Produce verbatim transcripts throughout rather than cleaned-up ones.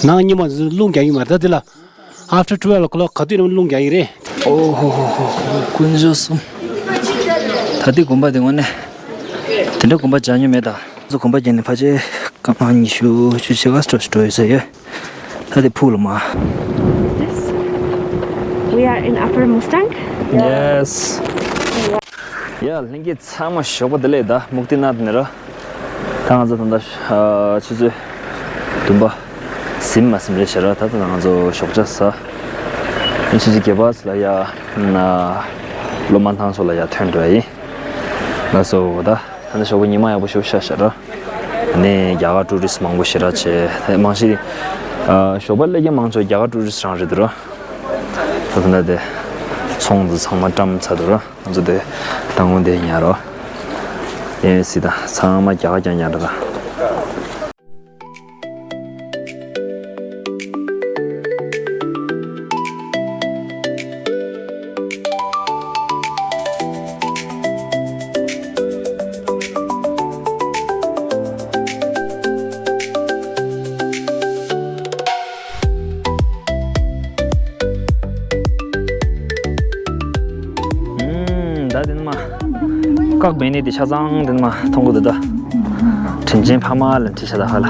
ནང་ཉི་མ་རླུང་རྒྱག་གི་མ་རེད། ད་འདི་ལ་after twelve o'clock ག་དུས་ནས་རླུང་རྒྱག་གི་རེད། ཨོ་ཧོ་ཧོ་ཧོ། དཀོན་མཆོག་གསུམ། ད་འདི་དགོན་པ་འདི་དངོས་གནས་དེ་འདྲ་དགོན་པ་མཇལ་མྱོང་མེད་ད། ང་ཚོ་དགོན་པ་བརྒྱབ་ནས་ཕལ་ཆེར་སྐར་མ་ཉི་ཤུ་བཅུ་ཕྱེད་ཀ་འགྲོ་ཞིག་འགྲོ་ཡོད་ས་ཡོད། ད་དེ་ཕུག་ལ་མ། This? We are in Upper Mustang. Yes. ཡ། ལྷན་རྒྱས་ཚང་མ་ཞོགས་པ་བདེ་ལེགས། ད་མུག་ཏི་ནག་ནས་ར། ད་ང་ཚོ་ད་ལྟ་ཨ་ཆུ་ཚོད་བདུན་པ་ཟིན་མ་ཟིན་རེད་ཤག་ར། ད་ད་ང་ཚོ་ཞོགས་ཇ་ཟ། ཨ་ཆུ་ཚོད་བརྒྱད་པ་ལ་ཡ་ན་སློབ་མ་ཐང་ཕྱོགས་ལ་ཡ་ཐོན་འགྲོ་ཡ་ཡིན། ལགས་སོ། ད་ད་ལྟ་ཞོགས་པ་ཉི་མ་ཡག་པོ་ཞིག་ཤར་ཤག་ར། ནས་རྒྱ་གར་ཊུ་རི་སི་མང་པོ་ཞེ་དྲག་བྱས། མང་ཤོས་ཨ་ཞོགས་པ་སླེབས་མཁན་མང་ཆེ་བ་རྒྱ་གར་ཊུ་རི་སི་རང་རེད་འདུག་ར། ད་ད་ལྟ་དེ་ཚོང་འདི་ཚང་མ་བཀྲམ་ཚར་འདུག་ར། ང་ཚོ་དེ་ད་དངོས་དེ་ཉར་རོ། ཡིན་སྲིད་ད་ཚང་མ་རྒྱ་གར་རྐྱང་རྐྱང་རེད་ད། ཨུམ། ད་དེ་ནི་མ། བཀག་པའི་ནི་དེ་ཆ་ཚང་དེ་ནི་མ་མཐོང་གི་འདུག་ད། དྲིན་ཆེན་ཕ་མ་ལ་འཁྲི་ཤ་ད་ཧ་ལ།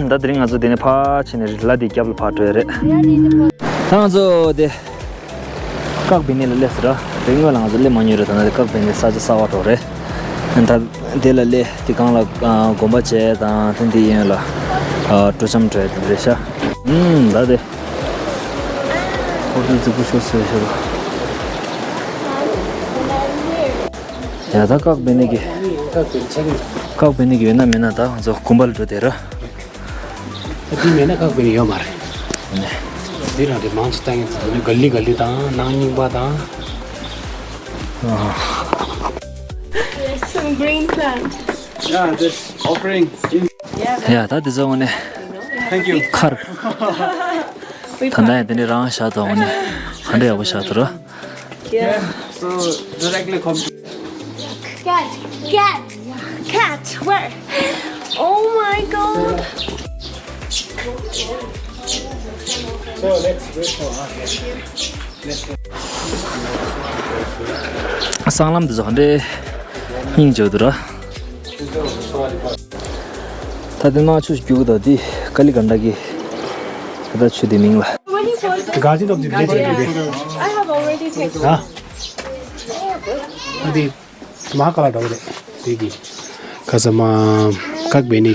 ད་དེ་རིང་ང་ཚོ་དེ་ནས་ཕར་ཕྱིན་ནས་ལ་དེ་རྒྱབ་ལ་ཕར་འགྲོ་ཡ་རེད། ད་ང་ཚོ་དེ། བཀག་པའི་ནི་ལ་སླེབས་སོང་ར། དེ་སྔོན་ལ་ང་ཚོ་སླེབས་མ་མྱོང་རེད། ད་ནི་དེ་བཀག་པའི་ནི་ས་ཆ་གསར་པ་འདྲ་རེད། ད་དེ་ལ་སླེབས་དེ་སྒང་ལ་ཨ་དགོན་པ་བྱས་དང་དེ་འདི་ཡོན་ལ་ཨ་སྤྲོ་འཆམ་འགྲོ་ཡ་དེ་རེད་ཤག་ཨུམ། ད་དེ། ཧོ་ཊེལ་རྫིག་པོ་ཤོག་ཟེར་ཤག་ཡ་ད་བཀག་པའི་ནི་གི། བཀག་པའི་ནི་གི་ཡོད་ན་མེད་ན་ད་ང་ཚོ་དགོན་པ་ལ་འགྲོ་དེ་ར། ད་དེ་མེད་ན་བཀག་པའི་ནི་ཡོད་མ་རེད། འདི་རང་རེད། མང་ཆེ་བཏང་ཡིན་ཚུལ་ག་ལི་ག་ལི་དང་ནང་རྙིང་པ་དང་། Some green plant. Yeah, this offering. ཡ་ད་དེ་ཚོ་འོ་ནས། Thank you. མཁར། ད་ལྟ་ཡང་དེ་འདྲའི་རང་བཞག་ཏུ་འོ་ནས་ག་འདྲ་ཡག་པོ་བཞག་ཏུ་ར། Yeah. So directly come to Cat, cat, cat, where? Oh my god. So let's wait for her. Let's go. སྲང་ལམ་འདི་ཚོ་ག་འདྲའི་སྙིང་རྗེ་པོ་འདུག་ར། ད་དེ་ནང་ཆུ་ཞིག་རྒྱུག་གི་འདུག་འདི་ཀ་ལི་གན་ཌ་གི་ད་ལྟ་ཆུ་དེ་མིང་ལ། Guardian of the village, maybe. I have already taken. ཨ་འདི་མ་ཀ་ལ་འགྲོ་གི་རེད། དེ་གི་ཁ་ས་མ་བཀག་པའི་ནི་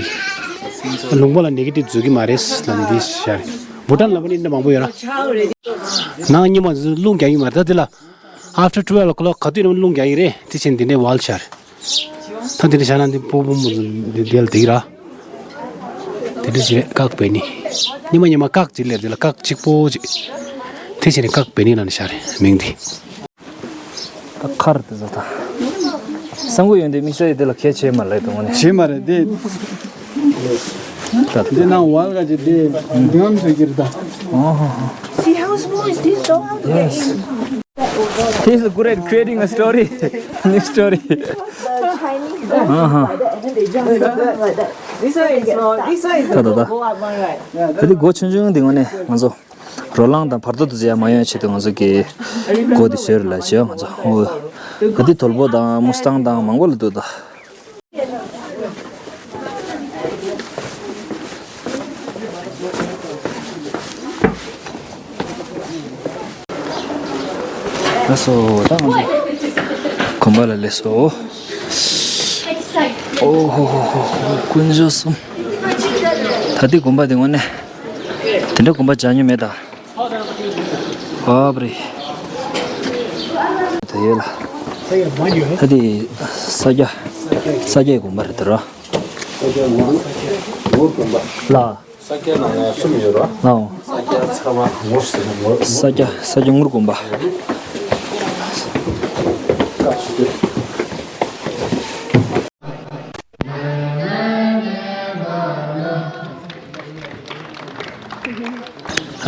ལུང་པ་ལ་ནེ་གེ་ཊིབ་འཛུལ་གི་མ་རེད་ལབ་ནི་འདི་ཤར། བྷུ་ཊན་ལ་བ་ནི་འདི་མང་པོ་ཡོད་ར། ནང་ཉི་མ་རླུང་རྒྱག་གི་མ་རེད། ད་འདི་ལ་after twelve o'clock ག་དུས་ནས་རླུང་རྒྱག་གི་རེད། དེ་ཕྱིན་འདི་འདྲའི་ཝལ་ཤར། ད་དེ་འདྲ་བྱས་ན་འདི་སྤོ་བོ་མོ་འདི་འདི་ལ་དེ་ར། དེ་འདྲ་ཞིག་རེད། བཀག་པའི་ནི། ཉི་མ་ཉི་མ་བཀག་ཅིག་སླེབས། དེ་ལ་བཀག་གཅིག་པོ་ཅིག་དེ་བྱས་ནས་བཀག་པའི་ནི་ལ་ནི་ཤར་རེད་མིང་འདི། ད་མཁར་དེ་ཚོ་ད། གསང་སྒོ་ཡོན་ཏན་དམིགས་བསལ་ཡོད་དེ་ལ་ཁྱད་ཆེ་མ་རེད་དང་ནི། ཆེ་མ་རེད་དེ། ད་འདི་ནང་ཝལ་ག་ཅིག་དེ་འདི་ངམ་ཚོད་ཀྱི་རེད་ད། See how small is this door? How to get in? He's good at creating a story. New story. Uh-huh. This one is small. This one is the go up one, right? ད་དེ་སྒོ་ཆུང་ཆུང་འདི་ངོ་ནས་ང་ཚོ་རོ་ལངས་དང་བར་དོ་དུ་ཟེར་ཡ་མ་ཡོང་ཆེད་དུ་ང་ཚོ་གི་སྒོ་དེ་བཟོས་རེད་ལ་བྱས་ང་ཚོ་ཨོ། ད་དེ་དོལ་པོ་དང་མུ་སི་ཏང་དང་མང་པོ་ལ་འདུག་ད། ལགས་སོ། ད་ང་ཚོ་དགོན་པ་ལ་སླེབས་སོ། ཨོ་ཧོ་ཧོ་ཧོ་ཧོ། དཀོན་མཆོག་གསུམ། ད་ལྟའི་དགོན་པ་འདི་དངོས་གནས་དེ་འདྲ་དགོན་པ་མཇལ་མྱོང་མེད་ད། བབ་རེད། དེ་ཡོད་ལ། ད་དེ་ས་སྐྱ། ས་སྐྱའི་དགོན་པ་རེད་ད་ར། ལ། ས་སྐྱ་ནང་ལ་གསུམ་ཡོད་ར། ལའོ། ས་སྐྱ་ཚ་བ་ངུར་ཟེར་ན་ངུར། ས་སྐྱ་ས་སྐྱ་ངུར་དགོན་པ།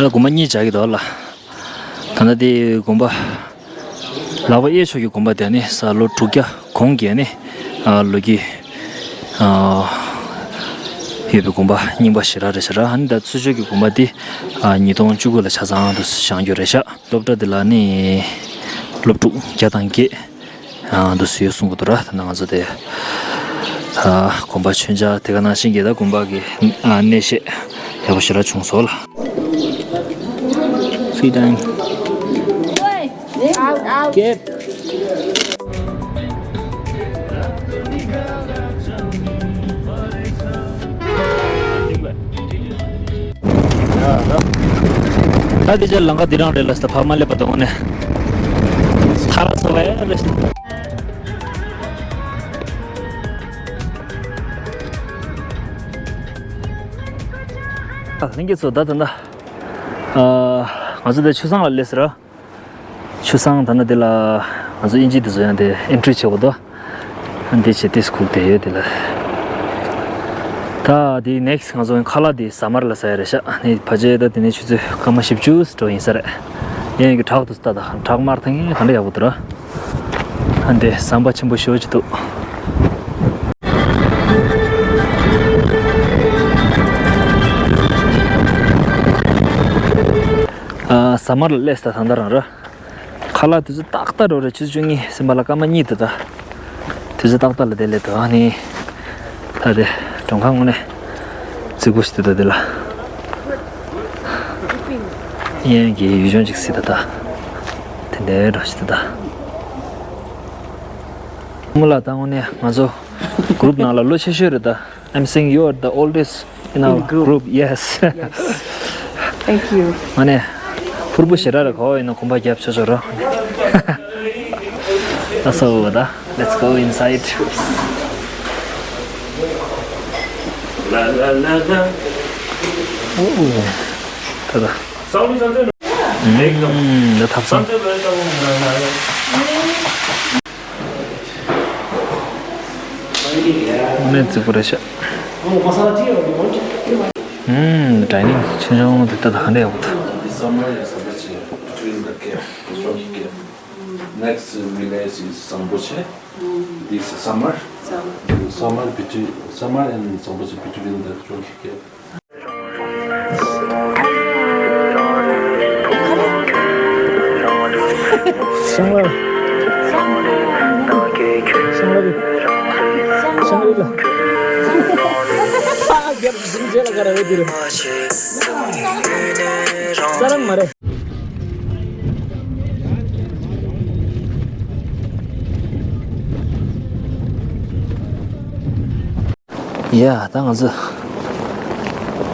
ཨ་ལ་དགོན་པ་གཉིས་བྱ་གི་འདུག་ལ། ད་ལྟ་དེ་དགོན་པ། ལག་པ་གཡས་ཕྱོགས་ཀྱི་དགོན་པ་དེ་ནི་ས་ལོ་དྲུག་བརྒྱ་གོང་གི་ནི་ཨ་ལོ་རྒྱུས་ཨ་ ཡོད་པའི་དགོན་པ་རྙིང་པ་ཞེ་དྲག་རེད་ཤག་ར། ཨ་ནི་ད་ཚུར་ཕྱོགས་ཀྱི་དགོན་པ་འདི་ཨ་ཉིས་སྟོང་བཅུ་དགུ་ལ་ཆ་ཚང་དུ་བཞེངས་རྒྱུ་རེད་ཤག་སློབ་གྲྭ་འདི་ལ་ནི་སློབ་ཕྲུག་བརྒྱ་དང་བརྒྱད་ཨ་འདུག་སེ་ཡོད་གསུང་གི་འདུག་ར། ད་ནང་ང་ཚོ་དེ་ད་དགོན་པ་མཆོད་མཇལ་དེ་ག་ནང་བཞིན་གྱི་ད་དགོན་པ་གི་ཨ་གནས་བཤད་ཡག་པོ་ཞེ་དྲག་བྱུང་སོང་ལ། Free time. Out, out. Get. ད་འདི་ཅག་ལམ་ཁ་འདི་རང་རེད་ལ་ས། ཕར་མ་སླེབས་པ་དང་ནས་ཐར་སོང་བས་རེད། ཨ་ལྷན་རྒྱས་ཚོ་ད་ད་ད་ཨ་ང་ཚོ་ད་ཆུ་བཟང་ལ་སླེབས་ཟེར་ར། ཆུ་བཟང་ད་ན་དེ་ལ་ང་ཚོ་དབྱིན་ཇི་དེ་ཚོ་ཡང་དེ་ཨེན་ཊི་རི་བྱེད་དགོས་དོ། འདི་བྱེད་དེ་སྐུག་དེ་ཡོད་དེ་ལ། ད་དེ་ནེག་སི་ཊི་ང་ཚོ་ཁ་ལག་དེ་ཟ་མར་ལ་ཟ་ཡ་རེད་ཤག་ནི་ཕ་ཆེ་ད་དེ་ནས་ཆུ་ཚོད་སྐར་མ་བཞི་བཅུ་འགྲོ་ཡིན་ས་རེད། ཡན་གྱི་བྲག་ཏུ་ལྟ་ད་བྲག་དམར་ཐང་ཡིན་ག་འདྲ་ཡག་པོ་འདུག་ར། ཨ་འདི་ཟམ་པ་ཆེན་པོ་ཞེ་པོ་ཅིག་འདུག་ཨ་ཟ་མར་ལ་སླེབས་ད་ད་ད་རང་ར། ཁ་ལག་དུས་ཚོད་ཏག་ཏག་འགྲོ་རེད། ཆུ་ཚོད་བཅུ་གཉིས་ཟིན་པ་ལ་སྐར་མ་གཉིས་དེ་ད། དུས་ཚོད་ཏག་ཏག་ལ་དེ་སླེབས་འདུག་ཨ་ནི། ད་དེ་མགྲོན་ཁང་ངོ་ནས་རྫིག་པོ་ཞིག་འདུག་ད་དེ་ལ། གཡས་གཡོན་གྱི་ཡུལ་ལྗོངས་ཅིག་གཟིགས་ད་ད། དེ་འདྲའི་འགྲོ་ཞིག་འདུག་ད། མོ་ལ་ད་ངོ་ནས་ང་ཚོ་གུ་རུབ་ནང་ལ་ལོ་ཆེ་ཤོས་རེད་ད། I'm seeing you are the oldest in our In group. Group, yes. Yes. Thank you. ང་ནས་ཕུར་བུ་ཞེ་དྲག་རེད། གོ་ཡིན་ན་གོམ་པ་རྒྱབ་ཆོག་ཆོག་རོ། ད་སོ་ད། Let's go inside. ལ་ལ་ལ་ལ། ཨོ། ད་ད། ད་ཐབ་ཚང་། ནས་རྫིག་པོ་རེད་ཤག་ཨུམ། ཌའི་ནིང་ཆུང་ཆུང་དེ་ལྟ་ད་ག་འདྲ་ཡག་པོ་འདུག Summer is between the cave, Chonki cave. Next village is Sangpoche. This is Summer. Summer between, Summer and Sangpoche between the Chonki cave. ཡ། ད་ང་ཚོ་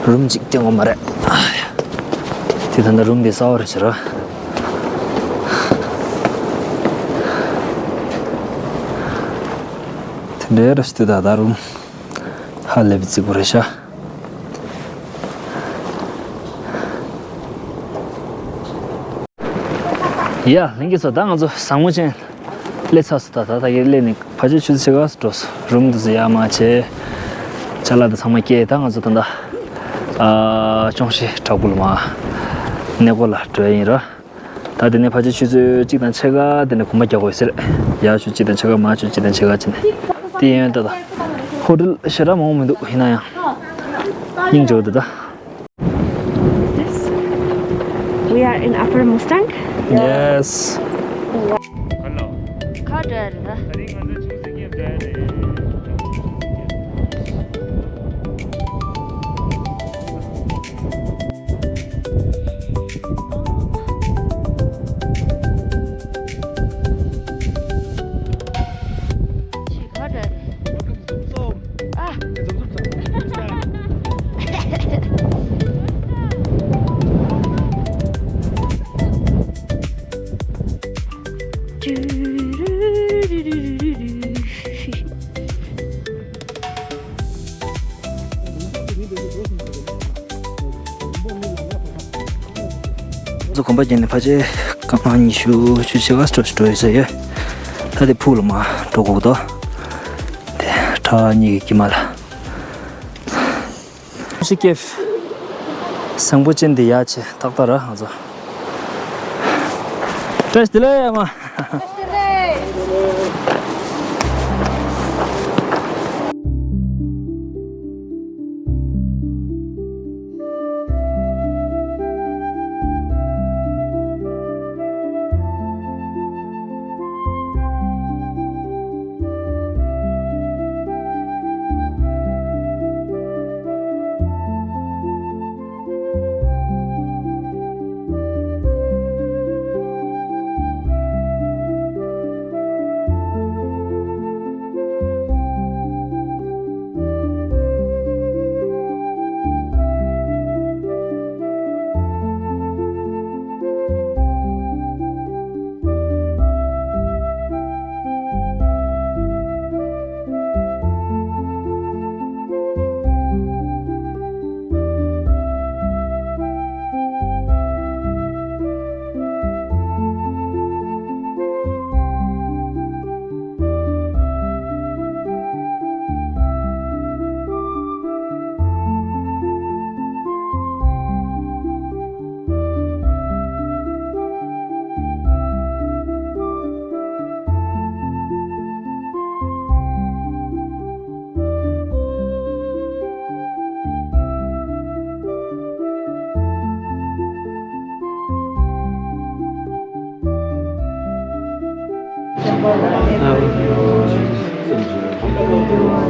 རུམ་གཅིག་སྟོན་དགོས་མ་རེད། དེ་ད་ལྟ་རུམ་དེ་གསར་པ་རེད་ཟེར་བ། དེ་འདྲའི་རེད་ཤག་ད་ད་རུམ་ཧ་ལས་པའི་རྫིག་པོ་རེད་ཤག་ཡ། ལྷན་རྒྱས་ཚོ་ད་ང་ཚོ་ཟངས་མོ་ཅན་སླེབས་ཚར་སོང་། ད་ད་ད་གིན་སླེབས་ནས་ཕལ་ཆེར་ཆུ་ཚོད་ཕྱེད་ཀ་ཙམ་འགྲོ་སོང་། རུམ་དེ་ཚོ་ཡར་མར་བྱས། ཅ་ལག་དེ་ཚང་མ་བསྐྱལ། ད་ང་ཚོ་ད་ལྟ་ཨ་ཅོང་ཤེ་བྲག་ཕུག་ལ་མར་གནས་སྐོར་ལ་འགྲོ་ཡ་ཡིན་ར། ད་དེ་ནས་ཕལ་ཆེར་ཆུ་ཚོད་གཅིག་དང་ཕྱེད་ཀ་དེ་ནས་གོམ་པ་རྒྱག་དགོས་ཟེར། ཡར་ཆུ་གཅིག་དང་ཕྱེད་ཀ་མར་ཆུ་གཅིག་དང་ཕྱེད་ཀ་བྱས་ནས། དེ་ཡིན་ད་ད། ཧོ་ཊེལ་ཞེ་དྲག་མང་པོ་མི་འདུག་ཡིན་ན་ཡང་སྙིང་རྗེ་པོ་འདུག་ད། This? We are in Upper Mustang. Yes. Hello. ཁ་བྲལ་རེད་ད། ཁ་བྲལ་རེད། ཨ། ང་ཚོ་གོམ་པ་བརྒྱབ་ནས་ཕལ་ཆེར་སྐར་མ་ཉི་ཤུ་བཅུ་ཕྱེད་ཀ་ཙམ་འགྲོ་ཡོད་ས་ཡོད། ད་དེ་ཕུག་ལ་མར་འགྲོ་དགོས་འདུག་དེ་བྲག་གཉིས་ཀྱི་དཀྱིལ་མ་ལ། ཤི་ཀེབ། ཟངས་མོ་ཅན་འདི་ཡར་བྱས་ཏག་ཏག་ར་ང་ཚོ། བཀྲ་ཤིས་བདེ་ལེགས་ཨ་མ། བཀྲ་ཤིས་བདེ་ལེགས།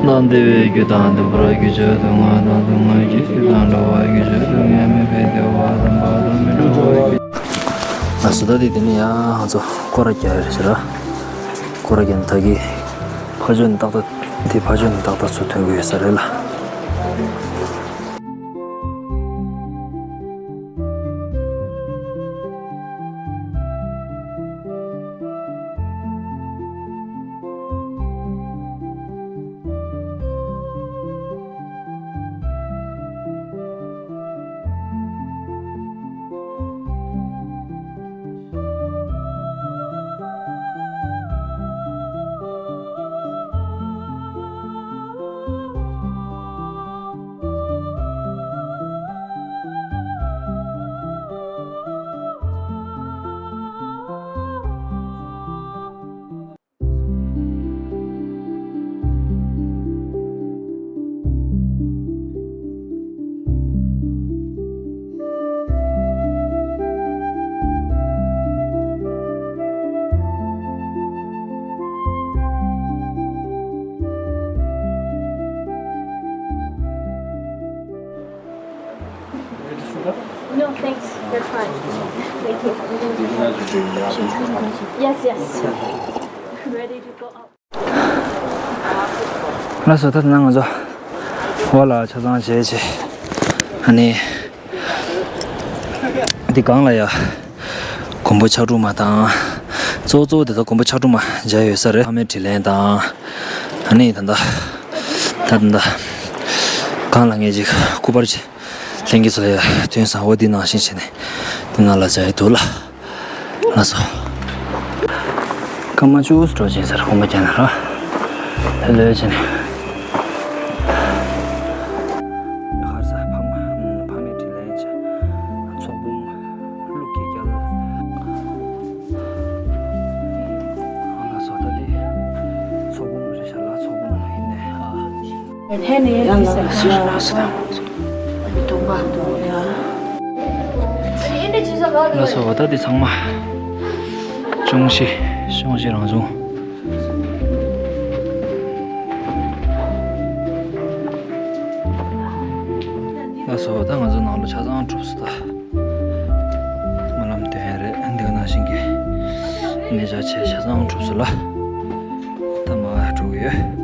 ནང་བདེ་བའི་རྒྱུ་དང་ལྡན་པར་གྱུར་ཅིག་དུས་ང་དང་དུས་ང་གི་རྒྱུ་དང་འགྲོ་བའི་རྒྱུ་ཆོས་དུས་ངེས་མེད་པའི་བདེ་བ་དམ་པ་དང་མི་འབྲལ་བའི་རྒྱུ། ལགས་སོ། ད་དེ་དེ་ནས་ཡང་ང་ཚོ་སྐོར་ར་རྒྱག་ཡོད་རེད་ཟེར་ར། སྐོར་ར་རྒྱག་ནས་ད་གི་ཕ་ཇོ་ནས་ཏག་ཏག་དེ་ཕ་ཇོ་ནས་ཏག་ཏག་ཚུར་ཐོན་གི་ཡོད་ས་རེད་ལ། No, thanks. We're fine. Thank you. Yes, yes. Ready to go up. ལགས་སོ། ད་ལྟ་ང་ཚོ་འོག་ལ་ཆ་ཚང་བྱས་བྱས། ཨ་ནི། འདི་སྒང་ལ་ཡ། མགོན་པོ་ཕྱག་དྲུག་མ་དང་། གཙོ་བོ་གཙོ་བོ་དེ་ད་མགོན་པོ་ཕྱག་དྲུག་མ་མཇལ་ཡོད་ས་རེད། ཕ་མའི་དྲིན་ལན་དང་། ཨ་ནི་ད་ལྟ། ད་ད་ལྟ། སྒང་ལ་ངས་ཅིག་སྐུ་པར་ཅིག་ལེན་གྱི་ཚོ་ཡ་དོན་བཟང་བོ་འདི་ནང་བཞིན་བྱས་ནས་འདི་ནང་ལ་མཇལ་ཡི་འདུག་ལ། ལགས་སོ། སྐར་མ་བཅུ་འགྲོ་ཕྱིན་ཟེར་གོམ་པ་རྒྱག་ན་ར། ལོས་བྱས་ནས། ཧར་ས་ཕ་མ་ཕ་མའི་དྲིན་ལན་བྱས། ཚོགས་འབུམ་ཀླུ་གི་རྒྱལ། ལགས་སོ། ད་འདི་ཚོགས་འབུམ་རེད་ཤག་ལ། ཚོགས་འབུམ་ཡིན་ནས་ཨ། ལགས་སོ། ད་འདི་ཚང་མ་ཅོང་ཞི་ཅོང་ཞི་རང་བྱུང་། ལགས་སོ། ད་ང་ཚོ་ནང་ལ་ཆ་ཚང་གྲུབ་སོང་ད། སྨོན་ལམ་འདོན་ཡ་རེད། འདི་ག་ནང་བཞིན་གྱི་གནས་མཇལ་ཆེ་ཆ་ཚང་གྲུབ་སོང་ལ། ད་མར་འགྲོ་གི་ཡོད།